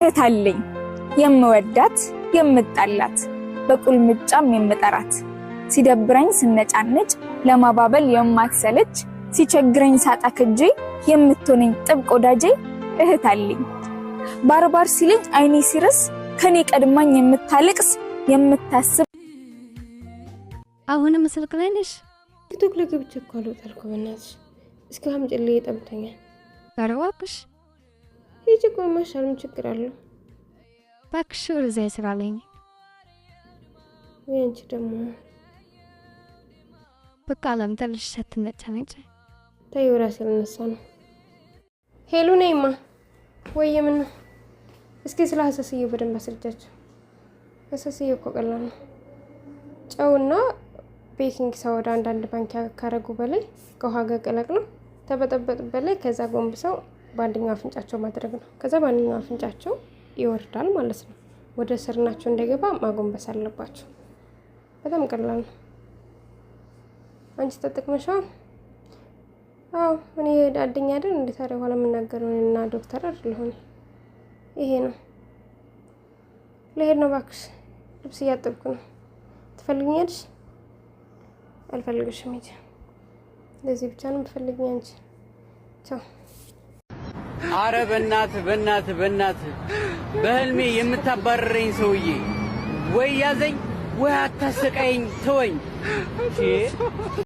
እህት አለኝ የምወዳት የምጣላት በቁልምጫም የምጠራት፣ ሲደብረኝ ስነጫነጭ ለማባበል የማትሰለች፣ ሲቸግረኝ ሳጣ ከጄ የምትሆነኝ ጥብቅ ወዳጄ እህት አለኝ። ባርባር ሲለኝ አይኔ ሲርስ ከኔ ቀድማኝ የምታለቅስ የምታስብ። አሁንም ስልክ ላይ ነሽ? ቲክቶክ ላይ ገብቼ እኮ አልወጣ አልኩ። በእናትሽ እስኪ አምጪልኝ፣ ጠምቶኛል። ኧረ እባክሽ። ሂጂ፣ ቆይ ማሻል ምን ችግር አለው? እባክሽ ወደዚያ ይስራልኝ። ወይ አንቺ ደግሞ። በቃ ለምጠልሽ ሳትነጫነጭ። ተይው፣ ራሴ ልነሳ ነው። Hello ነይማ። ወይ ምን ነው? እስኪ ስለ ሀሰስዬ በደንብ አስረጃቸው። ሀሰስዬ እኮ ቀላል ነው። ጨውና baking soda አንዳንድ ማንኪያ ካረጉ በላይ ከውሃ ጋር ቀላቅለው ተበጠበጡበት ላይ ከዛ ጎንብሰው በአንደኛው አፍንጫቸው ማድረግ ነው። ከዛ በአንደኛው አፍንጫቸው ይወርዳል ማለት ነው። ወደ ስርናቸው እንዳይገባ ማጎንበስ አለባቸው። በጣም ቀላል ነው። አንቺ ተጠቅመሻዋል? አዎ፣ እኔ አደኛ አይደል እንዴ ታዲያ ኋላ የምናገረው እና ዶክተር አይደለሁ። ይሄ ነው። ልሄድ ነው እባክሽ፣ ልብስ እያጠብኩ ነው። ትፈልግኛለሽ? አልፈልግሽም። ሂጂ። ለዚህ ብቻ ነው የምትፈልግኝ አንቺ። ቻው። አረ በእናትህ፣ በእናትህ፣ በእናትህ፣ በህልሜ የምታባረረኝ ሰውዬ ወይ ያዘኝ ወይ አታሰቃየኝ፣ ተወኝ።